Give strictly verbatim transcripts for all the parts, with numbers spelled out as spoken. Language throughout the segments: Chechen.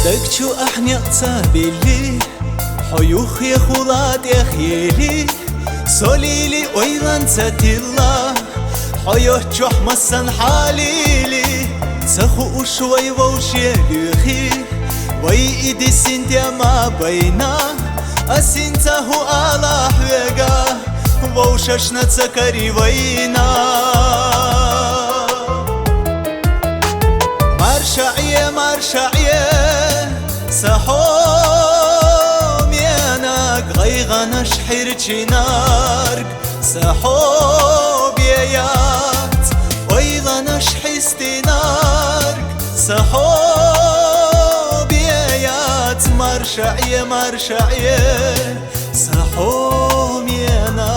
Даг чу ахь некъ ца билли, хьо юххе хула тӀехъели, со лийли ойланца тилла, хьо йоцчохь массан хьалили, ца хууш вай вовше луьйхи, вай и дисин тема байна, ас хӀинца хӀу ала хьоьга, вовшашна ца кари вайна. Маршаӏе, маршаӏе, сан хьоменаг, гӀайгӀанаш хьирчинарг, сан хьо беяц, ойланаш хьистинарг, сан хьо беяц, маршаӏе, маршаӏе. Сан хьоменаг.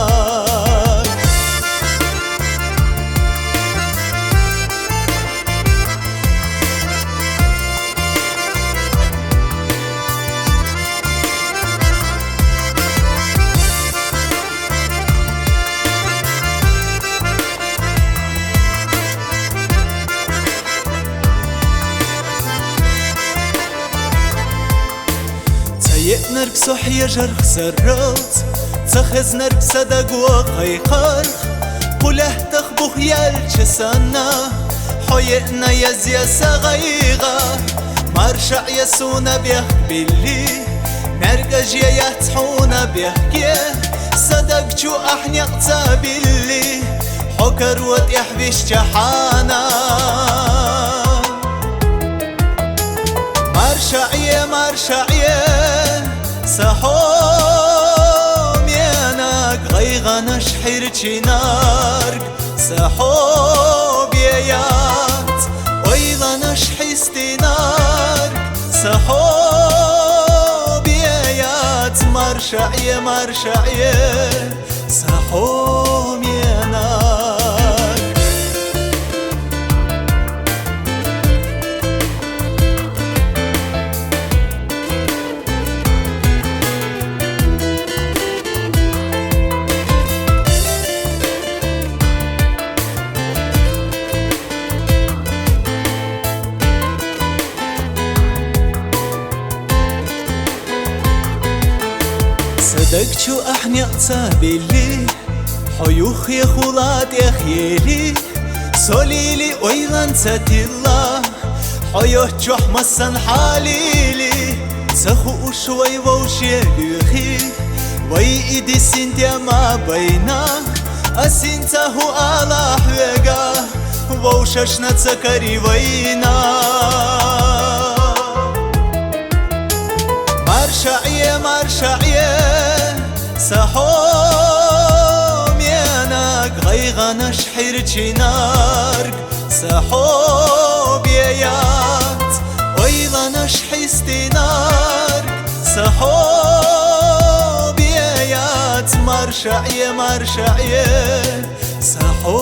Ца еънарг со хьежарх сарралц, ца хезнарг сан даго кхайкхарх, кху лаьттах бух яьлча санна, хьо еъна язъе сан гӀайгӀа, маршаӏе, суна бехк билли, маьркӀаж яц хьуна бехке, сан даг чу ахь некъ ца билли, хьо каро тӀехь висча хьана. Маршаӏе, маршаӏе, сан хьоменаг, гӀайгӀанаш хьирчинарг, сан хьо беяц, ойланаш хьистинарг, сан хьо беяц, маршаӏе, маршаӏе. Сан хьоменаг. Сан даг чу ахь некъ ца билли, хьо юххе хула тӀехъели, со лийли ойланца тилла, хьо йоцчохь массан хьалили, ца хууш вай вовше луьйхи, вай и дисин тема байна, ас хӀинца хӀу ала хьоьга, вовшашна ца кари вайна. Маршаӏе, маршаӏе, сан хьоменаг, гӀайгӀанаш хьирчинарг, сан хьо беяц, ойланаш хьистинарг, сан хьо беяц, маршаӏе, маршаӏе, сан хьо